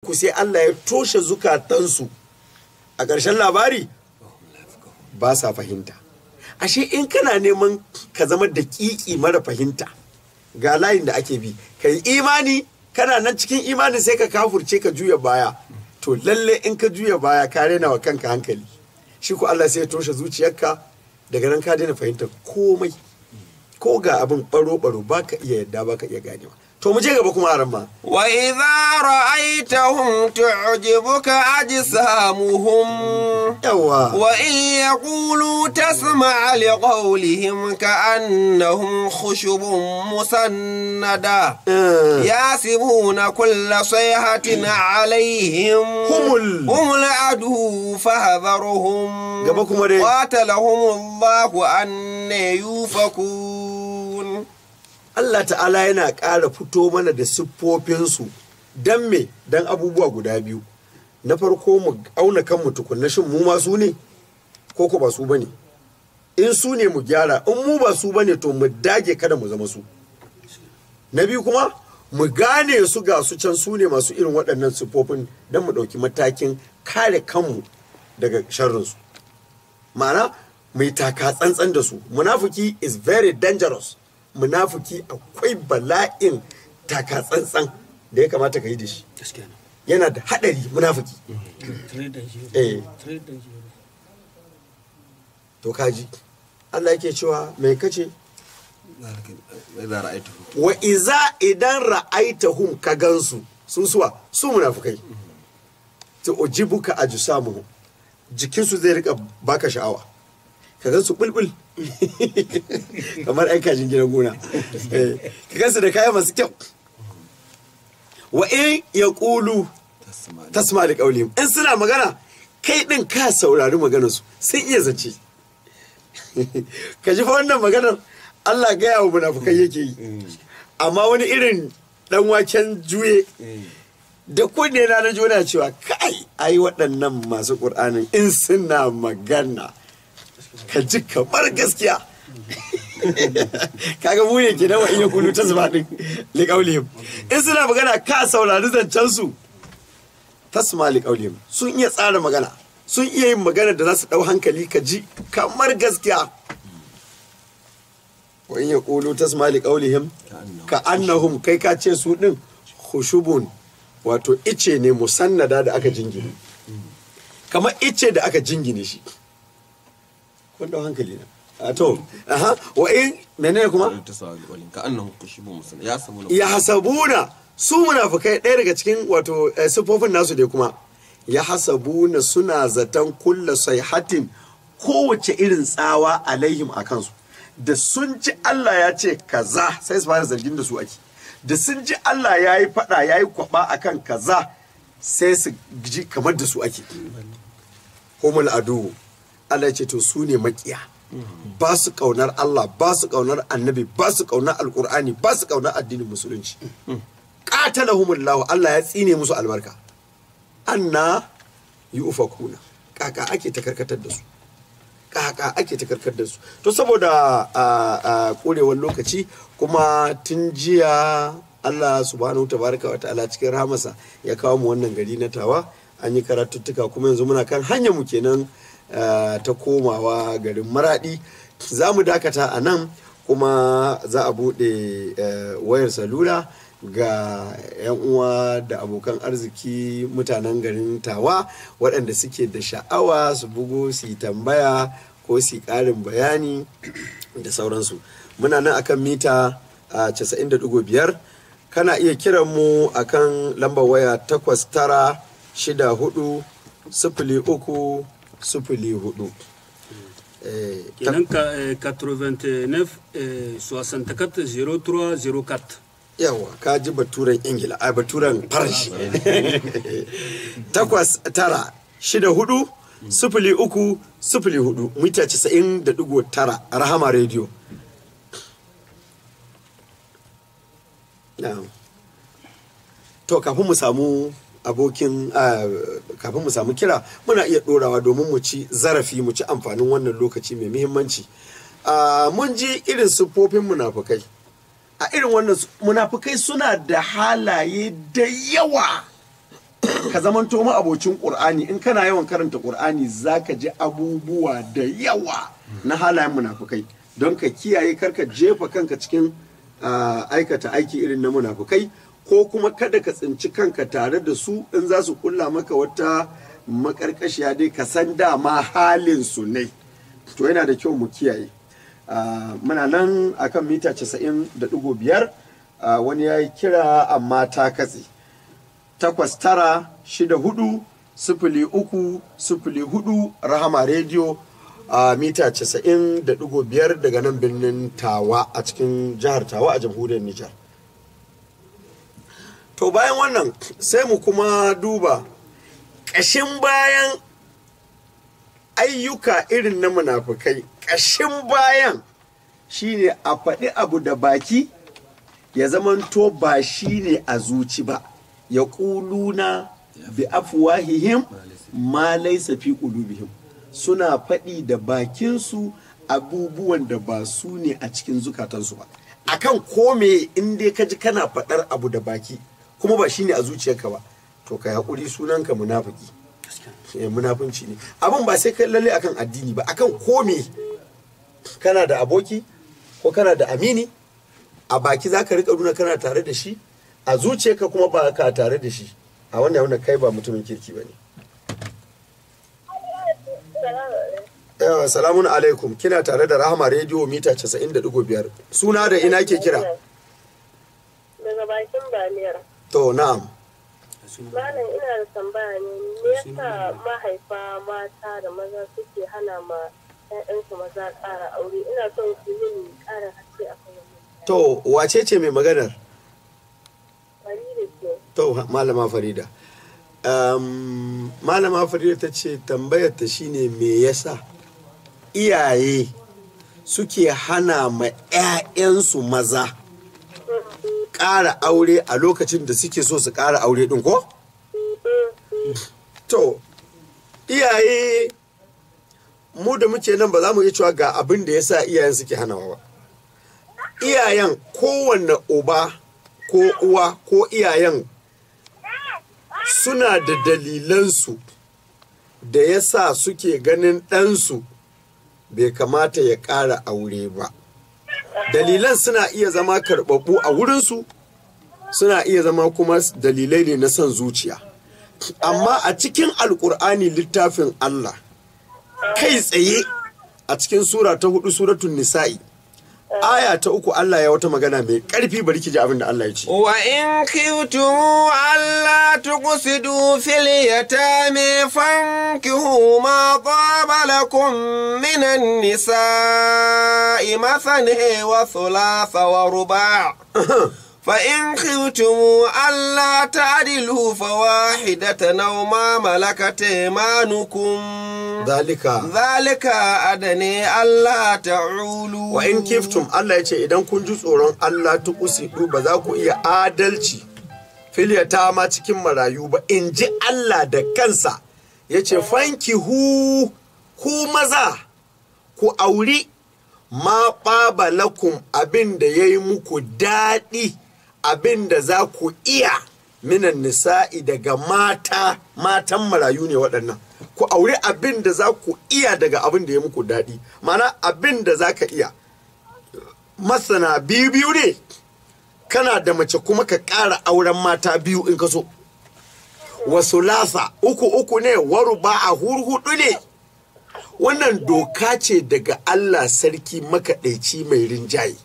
Ku sai Allah ya toshe zukatansu. A ƙarshen labari ba sa fahimta. Ashe in kana neman ka zama daƙiƙi mara fahimta, ga layin da ake bi. Ka yi imani, kana nan cikin imani sai ka kafurce, ka juya baya. To lalle in ka juya baya, ka rena wa kanka hankali. Shi ko Allah sai ya toshe zuciyarka, daga nan ka daina fahimta komai. Ko ga abin baro-baro, ba ka iya yadda, ba ka iya ganewa. To mu je gaba kuma, aran ma. وإذا رأيتهم تعجبك أجسامهم وإن يقولوا تسمع لقولهم كأنهم خشب مسندة يحسبون كل صيحة عليهم هم العدو فاحذرهم Gaba kuma dai. قاتلهم الله أنى يؤفكون. Allah ta'ala yana ƙara fito mana da siffofinsu. Don me? Don abubuwa guda biyu. Na farko, mu auna kanmu tukunna, shin mu ma su ne ko ko ba su bane? In su ne, mu gyara. In mu ba su bane, to mu dage kada mu zama su. Na biyu kuma, mu gane su, ga su can, su ne masu irin waɗannan siffofin, don mu ɗauki matakin kare kanmu daga sharrinsu. Ma'ana mai taka tsantsan da su. Munafiki is very dangerous. Munafiki akwai bala'in taka tsantsan da ya kamata ka yi da shi. Gaskiya ne. Yana da haɗari munafiki. Très dangereux. Eh. Très dangereux. To kaji Allah yake cewa mai kace? إذا رأيتهم Wa iza, idan ra'aitahum, ka gansu, su suwa? Su munafikai. Tu'jibuka ajsamuhum, jikinsu zai rika baka sha'awa. Ka gansu bulbul kamar yan kajin gidan gona. Ka gansu da kaya masu kyau. Wa in yaqulu tasma li qawlihim, in suna magana, kai din ka saurari maganarsu, sun iya zance. Ka ji fa, wannan maganar Allah gaya wa munafukai yake yi. Amma wani irin dan waken juye da kunne na na jona cewa, kai, ai waɗannan masu ƙur'anin in suna magana ka ji kamar gaskiya. Kaga mu ne kenan. Wa in yaqulu tasma din liqaulihim, in suna magana ka saurari zancen su. Tasma liqaulihim, sun iya tsara magana, sun iya yin magana da za su ɗau hankali, ka ji kamar gaskiya. Wa in yaqulu tasma liqaulihim ka annahum, kai ka ce su din khushubun, wato ice ne, musannada, da aka jingine, kamar ice da aka jingine shi. Kun dau hankali na a to aha. Wa in menene kuma? كأنهم خشب مسندة يحسبون Ya hasabuna, su munafukai, ɗaya daga cikin wato siffofin nasu dai kuma, ya hasabuna, suna zaton, kulla sayhatin, kowace irin tsawa, alaihim, a kansu. Da sun ji Allah ya ce kaza, sai su fara zargin da su ake. Da sun ji Allah ya yi faɗa, ya yi kwaɓa akan kaza, sai su ji kamar da su ake. Humul adu, Allah ya ce to su ne makiya. Ba su kaunar Allah, ba su kaunar annabi, ba su kaunar alkur'ani, ba su kaunar addinin musulunci. Qatalahumullahu, Allah ya tsine musu albarka. Anna yufakuna, kaka ake ta karkatar da su, kaka ake ta karkatar da su. To saboda a korewar lokaci kuma, tun jiya Allah subhanahu tabaraka wa ta'ala cikin rahamarsa ya kawo mu wannan gari na Tawa, an yi karatuttuka, kuma yanzu muna kan hanyar mu kenan ta komawa garin Maradi. Za mu dakata a nan, kuma za a buɗe wayar salula ga 'yan uwa da abokan arziki, mutanen garin Tawa waɗanda suke da sha'awa su bugo su yi tambaya ko su yi ƙarin bayani da sauransu. Muna nan akan mita a 90.5. Kana iya kiran mu akan lambar waya 89640304. Kenan ka 89 64 03 04. Yawa, ka ji baturen Ingila, ai baturen Faranshi. 89640304, mita 90.9, Rahama Rediyo. Na'am. To kafin mu samu abokin kafin mu samu kira, muna iya dorawa domin mu ci zarafi, mu ci amfanin wannan lokaci mai muhimmanci. Mun ji irin siffofin munafukai. A irin wannan munafukai suna da halaye da yawa. Ka zamanto ma'abocin Qur'ani. In kana yawan karanta Qur'ani zaka ji abubuwa da yawa na halayen munafukai, don ka kiyaye karka jefa kanka cikin aikata aiki irin na munafukai, ko kuma kada ka tsinci kanka tare da su in za su kulla maka wata makarkashiya, dai ka san dama halin su ne. To yana da kyau mu kiyaye. Muna nan akan mita 90.5. Wani ya yi kira amma ta katse. 89640304, Rahama Rediyo a mita 90.5 daga nan birnin Tawa a cikin jihar Tawa a jamhuriyar Nijar. To bayan wannan sai mu kuma duba ƙashin bayan ayyuka irin na munafukai. Ƙashin bayan shine a faɗi abu da baki ya zamanto ba shine a zuci ba. Ya ƙuluna bi afwahihim ma laysa fi qulubihim. Suna faɗi da bakinsu abubuwan da ba su ne a cikin zukatansu ba. Akan kome in dai ka ji kana faɗar abu da baki kuma ba shine a zuciyarka ba, to kai haƙuri, sunanka munafiki. Munafunci ne abin, ba sai kai lalle akan addini ba. Akan kome, kana da aboki ko kana da amini, a baki za ka riƙa nuna kana tare da shi, a zuciyarka kuma ba ka tare da shi. A wannan wannan kai ba mutumin kirki ba ne. Yawa, salamun alaikum. Kina tare da Rahama Rediyo mita 90.5. Suna da ina ke kira? Daga bakin Baliyar. To na'am. Malam, ina da tambaya ne, me yasa mahaifa mata da maza suke hana ma 'ya'yansu maza ƙara aure? Ina son ku yi ƙara haske a kan wannan. To wace ce mai maganar? Farida ce. To Malama Farida. Malama Farida ta ce tambayar ta shine me yasa iyaye suke hana ma 'ya'yansu maza ƙara aure a lokacin da suke so su ƙara aure ɗin ko? To, iyaye mu da muke nan ba za mu iya cewa ga abin da ya sa iyayen suke hanawa ba. Iyayen, kowanne uba ko uwa ko iyayen, suna da dalilansu da ya sa suke ganin ɗansu bai kamata ya ƙara aure ba. Dalilan suna iya zama karɓaɓɓu a wurinsu, suna iya zama kuma dalilai ne na son zuciya. Amma a cikin Alƙur'ani, littafin Allah, kai tsaye a cikin sura ta 4, Suratun Nisa'i, aya ta 3, Allah ya wata magana mai ƙarfi. Bari ki ji abin da Allah ya ce. وإن خفتم ألا تقسطوا في اليتامى فانكحوا ما طاب لكم من النساء مثنى وثلاث ورباع، فإن خفتم ألا تعدلوا فواحدة أو ما ملكت أيمانكم، zalika ذلك أدنى ألا تعولوا. Wa in kiftum, Allah ya ce idan kun ji tsoron Allah tuqsidu, ba za ku iya adalci fil yatama, cikin marayu ba, in ji Allah da kansa ya ce fankihu, ku maza ku auri ma ɓaba lakum, abin da ya yi muku daɗi, abin da za ku iya, minan nisa'i, daga mata. Matan marayu ne waɗannan. Ku auri abin da za ku iya daga abin da ya muku daɗi, mana abin da za ka iya. Masana, biyu biyu ne, kana da mace kuma ka ƙara auren mata biyu in ka so. Wasu lasa, uku uku ne, waru ba a hurhudu ne. Wannan doka ce daga Allah sarki makaɗaici mai rinjaye,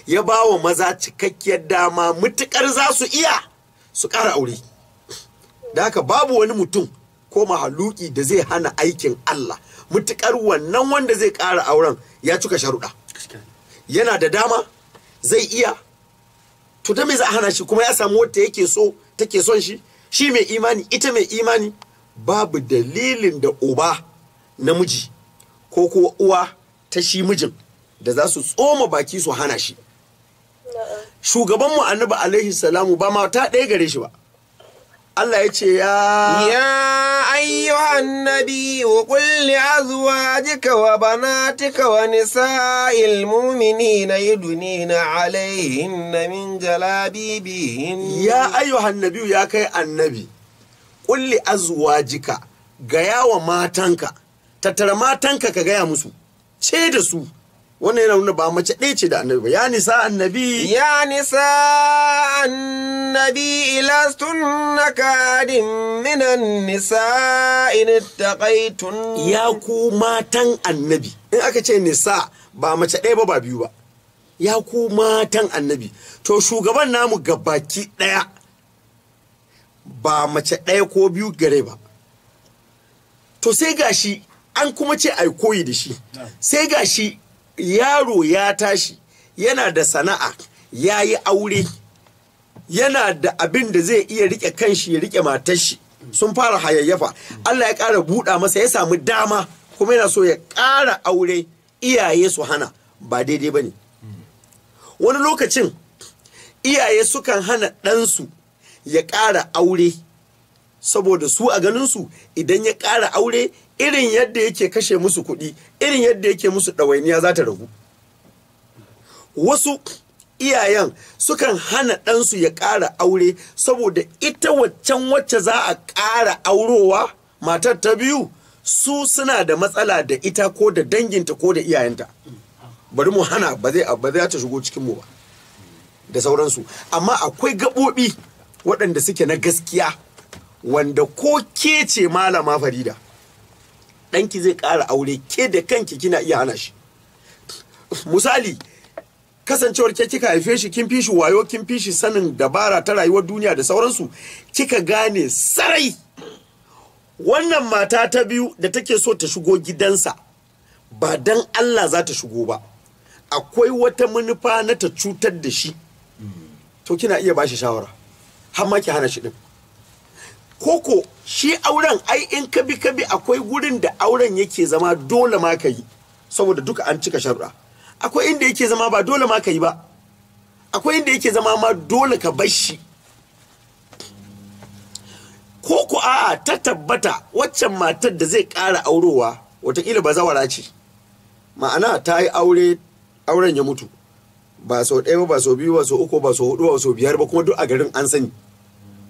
ya ba wa maza cikakkiyar dama mutukar za su iya su ƙara aure. Da haka babu wani mutum ko mahaluki da zai hana aikin Allah, mutukar wannan wanda zai ƙara auren ya cika sharuɗa, yana da dama, zai iya. To da me za a hana shi? Kuma ya samu wata yake so, take son shi, shi mai imani, ita mai imani. Babu dalilin da uba namiji ko kuwa uwa ta shi mijin da za su tsoma baki su hana shi. Shugabanmu Annabi alaihi salamu ba mata ɗaya gare shi ba. Allah ya ce ya يا أيها النبي قل لأزواجك وبناتك ونساء المؤمنين يدنين عليهن من جلابيبهن. Ya ayyuhan nabiyu, ya kai annabi, Kulli azwajika, gaya wa matanka, tattara matanka ka gaya musu, ce da su. Wannan yana nuna ba mace ɗaya ce da annabi ba. Ya nisa annabi, يا نساء النبي لستن كأحد من النساء إن اتقيتن. Ya ku matan annabi. In aka ce nisa, ba mace ɗaya ba, ba biyu ba, ya ku matan annabi. To shugaban namu gabaki ɗaya ba mace ɗaya ko biyu gare ba. To sai gashi an kuma ce ai koyi da shi. Sai gashi yaro ya tashi yana da sana'a, ya yi aure, yana da abin da zai iya rike kanshi, ya rike matar shi, sun fara hayayyafa. Allah ya ƙara buɗa masa, ya samu dama, kuma yana so ya ƙara aure, iyaye su hana, ba daidai ba ne. Wani lokacin iyaye sukan hana ɗansu ya ƙara aure saboda su a ganinsu idan ya ƙara aure, irin yadda yake kashe musu kuɗi, irin yadda yake musu ɗawainiya za ta ragu. Wasu iyayen sukan hana ɗansu ya ƙara aure saboda ita waccan wacce za a ƙara aurowa, matar ta biyu, su suna da matsala da ita ko da danginta ko da iyayenta, bari mu hana, ba zai ta shigo cikin mu ba, da sauransu. Amma akwai gaɓoɓi waɗanda suke na gaskiya, wanda ko ke ce Malama Farida, ɗanki zai ƙara aure, ke da kanki kina iya hana shi. Misali, kasancewar ke kika haife shi, kin fi shi wayo, kin fi shi sanin dabara ta rayuwar duniya da sauransu, kika gane sarai wannan mata ta biyu da take so ta shigo gidansa ba dan Allah za ta shigo ba, akwai wata manufa na ta cutar da shi, to kina iya bashi shawara har ma ki hana shi din. Koko shi auren ai in ka bi ka bi, akwai gurin da auren yake zama dole ma ka yi saboda duka an cika sharuɗa. Akwai inda yake zama ba dole ma ka yi ba. Akwai inda yake zama ma dole ka bar shi. Ko ku a'a, ta tabbata waccan matar da zai ƙara aurowa watakila bazawara ce, ma'ana ta yi aure, auren ya mutu, ba sau ɗaya ba, ba sau biyu ba, sau uku ba, sau hudu ba, sau biyar ba, kuma duk a garin an sani,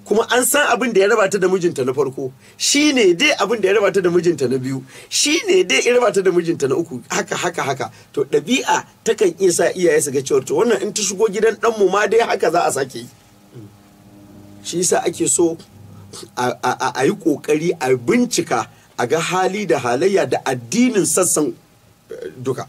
kuma an san abin da ya raba ta da mijinta na farko shine dai abin da ya raba ta da mijinta na biyu, shine dai ya raba ta da mijinta na uku, haka haka haka. To ɗabi'a takan iya sa iyaye su ga cewa to wannan in ta shigo gidan ɗanmu ma dai haka za a sake yi. Shi yasa ake so a yi ƙoƙari a bincika, a ga hali da halayya da addinin sassan duka.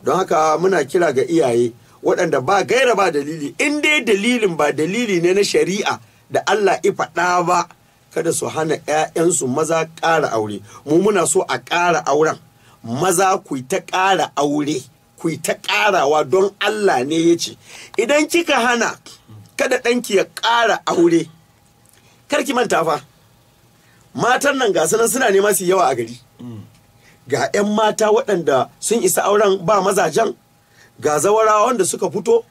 Don haka muna kira ga iyaye waɗanda ba gaira ba dalili, in dai dalilin ba dalili ne na shari'a da Allah ya faɗa ba, kada su hana 'ya'yansu maza ƙara aure. Mu muna so a ƙara auren. Maza, ku ta ƙara aure, ku ta ƙarawa, don Allah ne ya ce. Idan kika hana kada ɗanki ya ƙara aure, kar ki manta fa, matan nan ga sunan suna nema su yawa a gari. Ga 'yan mata waɗanda sun isa auren ba mazajen, ga zawarawa wanda suka fito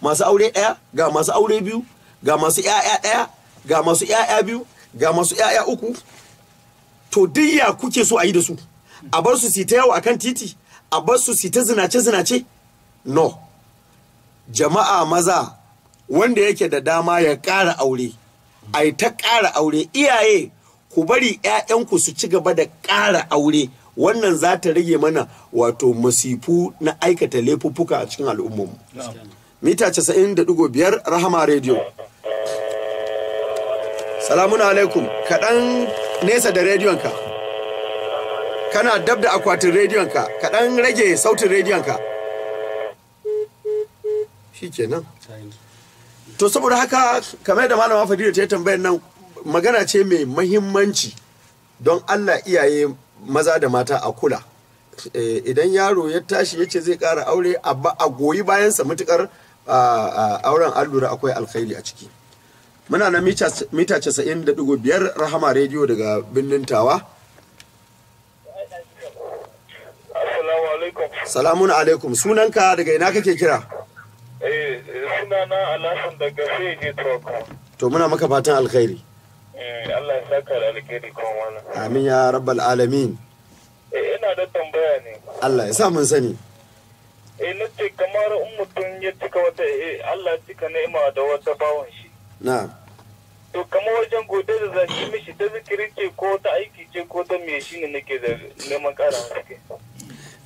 masu aure ɗaya, ga masu aure biyu, ga masu 'ya'ya ɗaya, ga masu 'ya'ya biyu, ga masu 'ya'ya uku. To duk ya kuke so a yi da su? A bar su ta yawo akan titi? A bar su ta zinace zinace? No. Jama'a maza, wanda yake da dama ya ƙara aure, a yi ta ƙara aure. Iyaye, ku bari 'ya'yanku su ci gaba da ƙara aure. Wannan za ta rage mana wato masifu na aikata laifuffuka a cikin al'ummarmu. Mita 90.5 Rahama Radio. Salamun alaikum. Kaɗan nesa da rediyonka, kana dab da akwatin rediyonka, kaɗan rage sautin rediyonka. Shi kenan. To saboda haka, kamar da Malama Fadila ta yi tambayar nan, magana ce mai mahimmanci. Don Allah, iyaye maza da mata, a kula. Idan yaro ya tashi ya ce zai ƙara aure, a goyi bayansa mutukar auren an lura akwai alkhairi a ciki. Muna na mita 90.5 Rahama Rediyo daga birnin Tawa. Assalamu alaikum. Salamun alaikum. Sunanka, daga ina kake kira? Eh, sunana Alhassan daga Feje Truck. To muna maka fatan alkhairi. Eh, Allah ya saka da alkhairi kuma wannan. Amin ya rabbal alamin. Eh, ina da tambaya ne. Allah ya sa mun sani. Eh, nace kamar in mutum ya cika wata, eh, Allah ya cika ni'ima da wata bawan shi. Na. To kamar wajen gode da zaki mishi ta zikiri ce ko ta aiki ce ko ta me shine nake da neman ƙarin haske.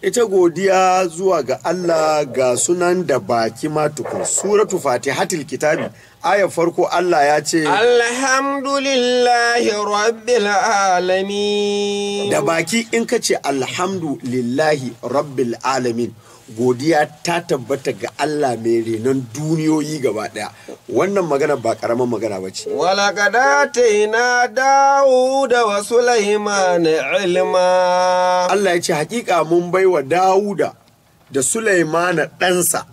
Ita godiya zuwa ga Allah ga sunan da baki ma tukun. Suratu Fatihatul Kitabi ayar farko Allah ya ce Alhamdulillahi rabbil alamin. Da baki in ka ce alhamdulillahi rabbil alamin, godiya ta tabbata ga Allah mai renon duniyoyi gaba daya. Wannan magana ba karaman magana ba ce. ولقد آتينا داود وسليمان علما. Allah ya ce hakika mun baiwa Dawuda da Sulaimana ɗansa,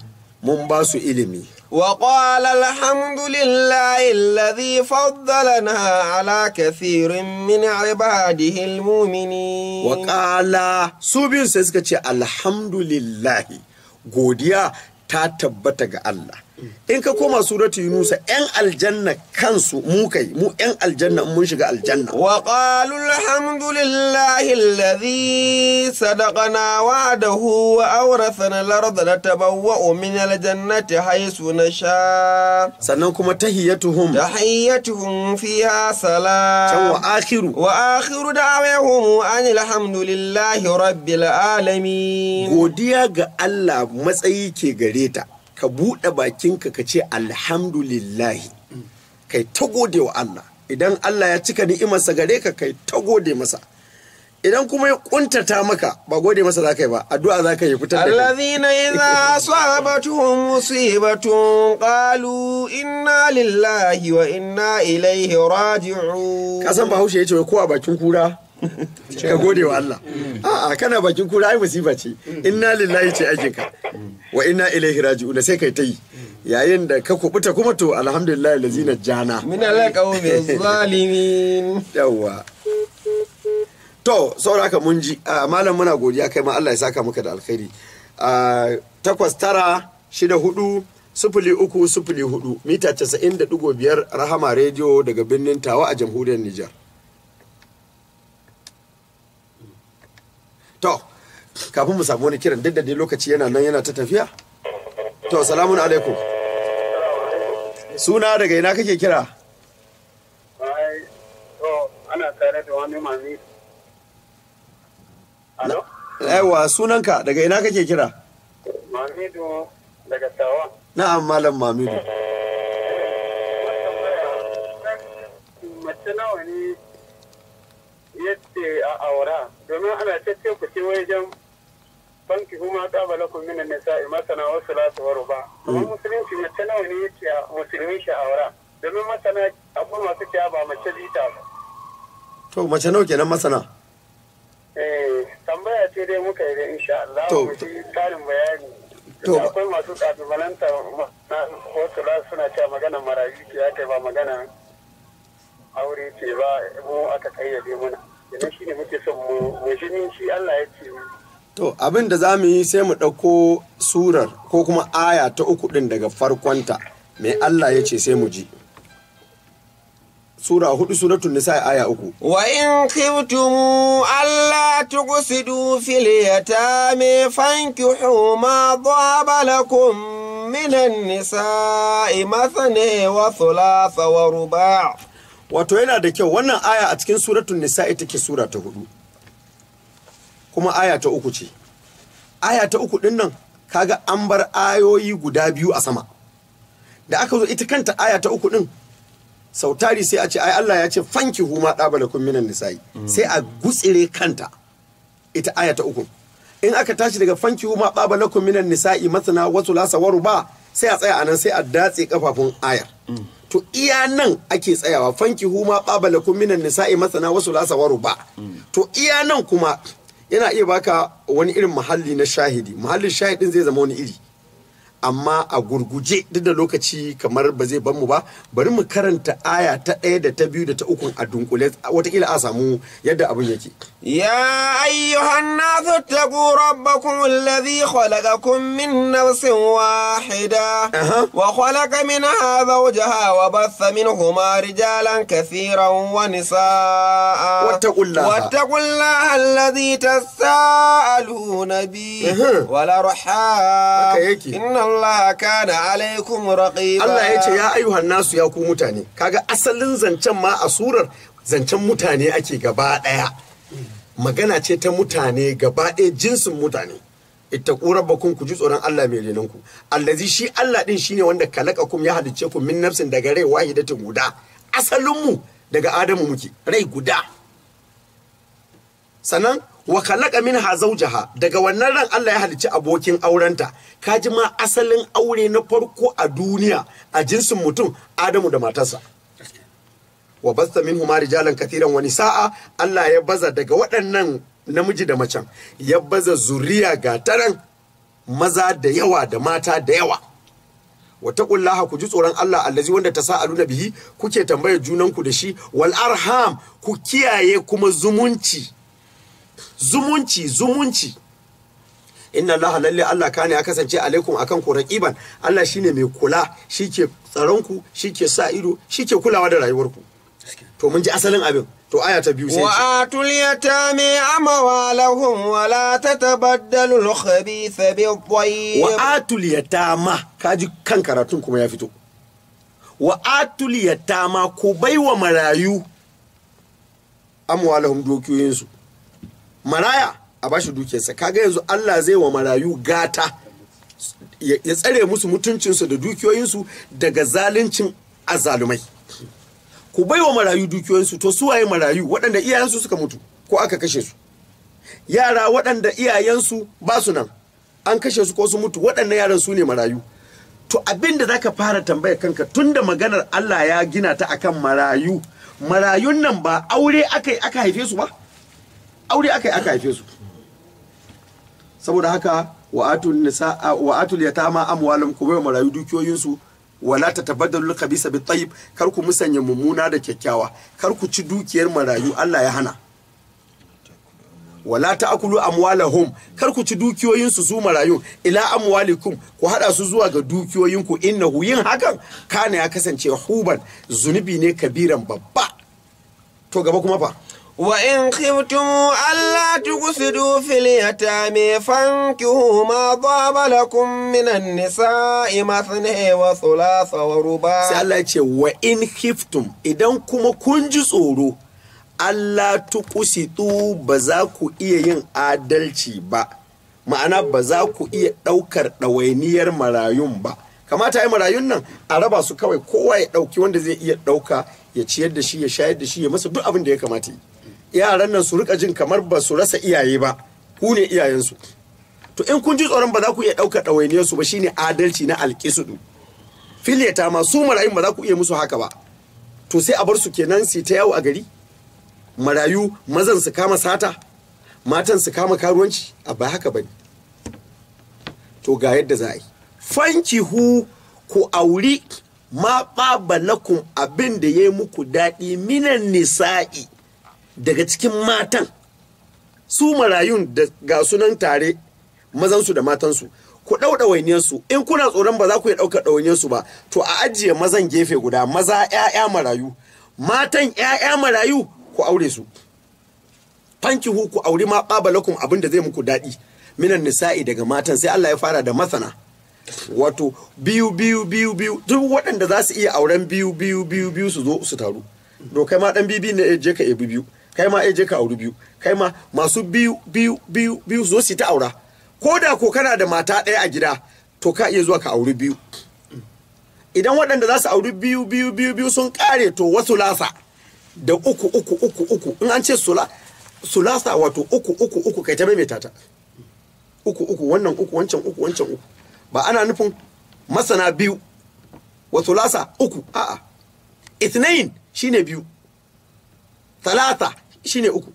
mun ba su ilimi. وقال الحمد لله الذي فضلنا على كثير من عباده المؤمنين. Waƙala su biyun sai suka ce alhamdulillahi, godiya ta tabbata ga Allah. In ka koma suratu Yunusa, 'yan aljanna kansu, mu kai mu 'yan aljanna in mun shiga aljanna, وقالوا الحمد لله الذي صدقنا وعده وأورثنا الأرض نتبوأ من الجنة حيث نشاء. Sannan kuma tahiyyatuhum تحيتهم فيها can سلام. Wa akhiru وآخر دعواهم أن الحمد لله رب العالمين. Godiya ga Allah matsayi ke gare ta, ka buɗe bakinka ka ce alhamdulillahi, kai ta gode wa Allah. Idan Allah ya cika ni'imarsa gare ka, kai ta gode masa. Idan kuma ya kuntata maka, ba gode masa za ka yi ba, addu'a za ka yi fitar da kai. الذين إذا أصابتهم مصيبة قالوا إنا لله وإنا إليه راجعون. Ka san Bahaushe ya ce wai ko a bakin kura ka gode wa Allah. A'a, kana bakin kura ai musiba ce. Inna lillahi ce aikinka wa inna ilaihi raji'un, sai kai ta yi. Yayin da ka kubuta kuma, to alhamdulillah lazina jana من القوم الظالمين. Yawwa. To sauraka mun ji. Malam, muna godiya, kai ma Allah ya saka maka da alkhairi. 89640304, mita 90.5, Rahama Rediyo daga birnin Tawa a jamhuriyar Nijar. To kafin mu samu wani kiran, duk da dai lokaci yana nan yana ta tafiya. To, salamun alaikum. Suna, daga ina kake kira? Ai, to ana tare da wani mami. Alo? Yawa, sunanka, daga ina kake kira? Mamidu daga Tawa. Na'am, Malam Mamidu. Mace nawa ne yace a aura? Domin ana cece ku ce wajen banki kuma qabala kun minan nisa'i masana wasu lasu wa ruba. Amma musulunci mace nawa ne yace a musulmi shi aura? Domin masana akwai masu cewa ba mace bita ba. To mace nawa kenan masana? Eh, tambaya ce dai muka yi dai insha Allah mu ji karin bayani. Akwai masu kalubalanta na wasu lasu suna cewa magana marayu ce ya kai, ba magana aure ce ba mu aka kayyade muna. Idan shi ne muke son mu shi ni shi Allah ya ce mu. To abin da za mu yi, sai mu ɗauko surar ko kuma aya ta uku ɗin daga farkonta, mai Allah ya ce, sai mu ji. Sura 4, suratul Nisa, aya 3. وإن خفتم ألا تقسطوا في اليتامى فانكحوا ما طاب لكم من النساء مثنى وثلاث ورباع. Wato yana da kyau, wannan aya a cikin suratul Nisa ita ke sura ta 4. Kuma aya ta 3 ce. Aya ta 3 ɗin nan, kaga an bar ayoyi guda biyu a sama. Da aka zo ita kanta aya ta 3 ɗin, sautari sai a ce ai Allah ya ce fankihu ma ɗaba minan nisa'i, sai a gutsire kanta ita aya ta 3. In aka tashi daga fankihu ma ɗaba lakum minan nisa'i masana wasu lasa waru ba, sai a tsaya anan, sai a datse kafafun ayar. To iya nan ake tsayawa, fankihu ma ɗaba lakum minan nisa'i masana wasu lasa waru ba. To iya nan kuma yana iya baka wani irin muhalli na shahidi. Muhallin shahidin zai zama wani iri. Amma a gurguje, duk da lokaci kamar ba zai mu ba, bari mu karanta aya ta 1 da ta 2 da ta 3 a dunkule, watakila a samu yadda abin yake. يا أيها الناس اتقوا ربكم الذي خلقكم من نفس واحدة وخلق منها زوجها وبث منهما رجالا كثيرا ونساء. واتقوا الله. واتقوا الله الذي تساءلون به والأرحام Haka yake. إن الله كان عليكم رقيبا. Allah ya ce ya ayyuhan nasu, ya ku mutane. Kaga asalin zancen ma a surar zancen mutane ake gaba daya, magana ce ta mutane gaba daya, jinsin mutane. Ittaqu rabbakum, ku ji tsoron Allah mai renon ku. Allazi, shi Allah din shine wanda kalakakum, ya halicce ku, min nafsin, daga rai, wahidatin, guda. Asalin mu daga Adamu muke, rai guda. Sannan wa khalaqa minha zawjaha, daga wannan ran Allah ya halicci abokin aurenta. Kaji ma asalin aure na farko a duniya a jinsin mutum, Adamu da matarsa. Wa basta minhuma rijalan kathiran wa nisaa, Allah ya baza daga waɗannan namiji da macen, ya baza zuriya ga taran maza da yawa da mata da yawa. Wa taqullaha, ku ji tsoron Allah, allazi, wanda tasaaluna bihi, kuke tambayar junanku da shi, wal arham, ku kiyaye kuma zumunci, zumunci, zumunci. Inna Allah, lalle Allah, kana, ya kasance, alaikum, akan ku, raqiban, Allah shine mai kula, shike tsaron ku, shike sa ido, shike kulawa da rayuwarku. To mun ji asalin abin. To aya ta biyu sai ce وآتوا اليتامى أموالهم ولا تتبدلوا الخبيث بالطيب. Wa atul yatama, kaji kan karatun kuma ya fito. Wa atul yatama, ku baiwa marayu, amwalahum, dukiyoyinsu. Maraya a bashi dukiyarsa. Kaga yanzu Allah zai wa marayu gata, ya tsare musu mutuncinsu da dukiyoyinsu daga zaluncin azalumai. Ku baiwa marayu dukiyoyinsu. To su waye marayu? Waɗanda iyayensu suka mutu ko aka kashe su, yara waɗanda iyayensu ba su nan, an kashe su ko su mutu, waɗannan yaran su ne marayu. To abin da zaka fara tambaya kanka, tunda maganar Allah ya gina ta akan marayu, marayun nan ba aure aka yi aka haife su ba? Aure aka yi aka haife su. Saboda haka wa atul nisa wa atul yatama amwalum, ku bai marayu dukiyoyinsu. Wala tatabaddalu al-khabisa bit-tayyib, kar ku musanya mummuna da kyakkyawa, kar ku ci dukiyar marayu, Allah ya hana. Wala ta'kulu amwalahum, kar ku ci dukiyoyinsu su marayu, ila amwalikum, ku hada su zuwa ga dukiyoyinku. Innahu, yin hakan, kana, ya kasance, huban, zunubi ne, kabiran, babba. To gaba kuma fa? وإن خفتم ألا تقسطوا في اليتامى فانكحوا ما طاب لكم من النساء مثنى وثلاث ورباع. Sai Allah ya ce wa in khiftum, idan kuma kun ji tsoro, Allah tuqsitu, ba za ku iya yin adalci ba, ma'ana ba za ku iya ɗaukar ɗawainiyar marayun ba. Kamata yi marayun nan a raba su kawai, kowa ya ɗauki wanda zai iya ɗauka, ya ciyar da shi, ya shayar da shi, ya masa duk abin da ya kamata yi. Yaran nan su rika jin kamar ba su rasa iyaye ba, ku ne iyayensu. To in kun ji tsoron ba za ku iya ɗaukar ɗawainiyarsu ba, shine adalci na alƙisudu filiyata ma, su marayun ba za ku iya musu haka ba, to sai a bar su kenan su ta yawo a gari. Marayu mazan su kama sata, matan su kama karuwanci? A ba haka bane. To ga yadda za a yi: fankihu, ku auri, ma lakum, abin da ya yi muku daɗi, minan nisa'i, daga cikin matan. Su marayun da ga sunan tare, mazansu da matansu, ku ɗau ɗawainiyarsu. In kuna tsoron ba za ku iya ɗaukar ɗawainiyarsu ba, to a ajiye mazan gefe guda, maza 'ya'ya marayu, matan 'ya'ya marayu ku aure su. Fankihu, ku auri, ma lakum, abin da zai muku daɗi, minan nisa'i, daga matan. Sai Allah ya fara da masana, wato biyu biyu biyu biyu. Duk waɗanda za su iya auren biyu biyu biyu biyu su zo su taru. To kai ma dan bibi ne, je ka ebi biyu, kai ma je ka auri biyu, kai ma. Masu biyu biyu biyu biyu su zo su ta aura. Ko da ko kana da mata ɗaya a gida, to ka iya zuwa ka auri biyu. Idan waɗanda za su auri biyu biyu biyu biyu sun ƙare, to wasu lasa da uku uku uku uku. In an ce sulasa, wato uku uku uku, kai ta maimaita ta uku uku, wannan uku, wancan uku, wancan uku. Ba ana nufin masana biyu wa sulasa uku, a'a. Ithnain shine biyu, talata shine uku.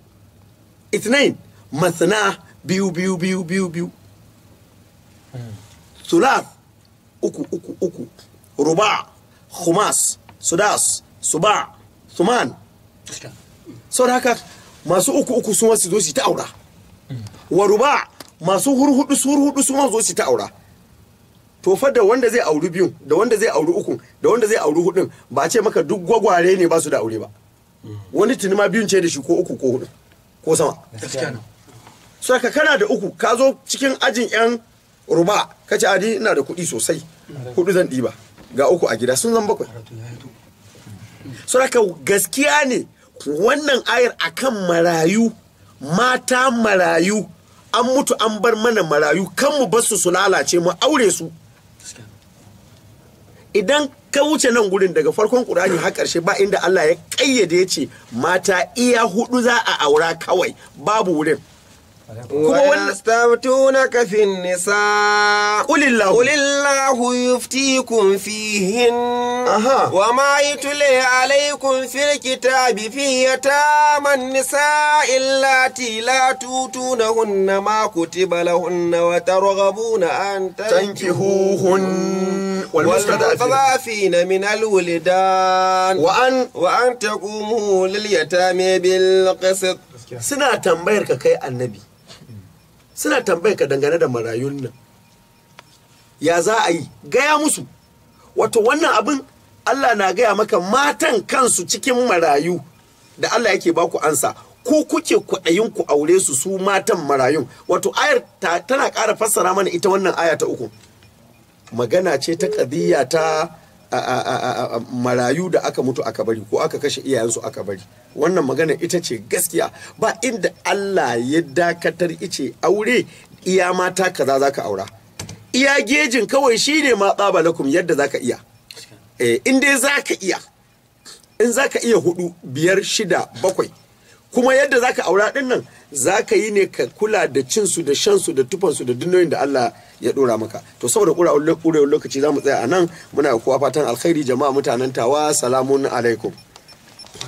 Ithnain, masana biyu biyu biyu biyu biyu, sulath uku uku uku, ruba, khumas, sudas, suba, suman. Sau da haka masu uku uku sun wasu zo su ta aura, wa ruba, masu hurhudu su hurhudu su ma zo su ta aura. To fa da wanda zai auri biyun, da wanda zai auri ukun, da wanda zai auri hudun, ba a ce maka duk gwagware ne ba su da aure ba. Wani tuni ma biyun ce da shi, ko uku, ko hudu, ko sama. So ka kana da uku, ka zo cikin ajin yan Ruba kace adi ina da kuɗi sosai, 4 zan ɗiba, ga 3 a gida, sun zan 7. Saboda gaskiya ne wannan ayar akan marayu, mata marayu, an mutu an bar mana marayu, kan mu basu su lalace, mu aure su. Idan ka wuce nan gurin daga farkon Qur'ani har ƙarshe ba inda Allah ya kayyade ya ce mata iya 4 za a aura kawai, babu wurin. ويستفتونك في النساء قل الله يفتيكم فيهن وما يتلي عليكم في الكتاب في يتامى النساء اللاتي لا توتونهن ما كتب لهن وترغبون أن تنكحوهن والمستضعفين من الولدان وأن تقوموا لليتامى بالقسط. Suna tambayar ka kai annabi, suna tambayar ka dangane da marayun nan, ya za a yi? Gaya musu. Wato wannan abin Allah na gaya maka matan kansu cikin marayu da Allah yake baku ansa, ku kuke kwaɗayin ku aure su, su matan marayun. Wato ayar tana ƙara fassara mana ita wannan aya ta 3. Magana ce ta ƙadiyya ta marayu da aka mutu aka bari ko aka kashe iyayensu aka bari. Wannan magana ita ce gaskiya. Ba inda Allah ya dakatar ice aure iya mata kaza zaka aura. Iya gejin kawai shine ma tsabalakum yadda zaka iya. In dai zaka iya, in zaka iya 4, 5, 6, 7, kuma yadda zaka aura din nan zaka yi ne ka kula da cinsu da shansu da tufansu da dunnoyin da Allah ya dora maka. To saboda ƙurewar lokaci za mu tsaya a nan. Muna kowa fatan alkhairi jama'a mutanen Tawa. Salamun alaikum.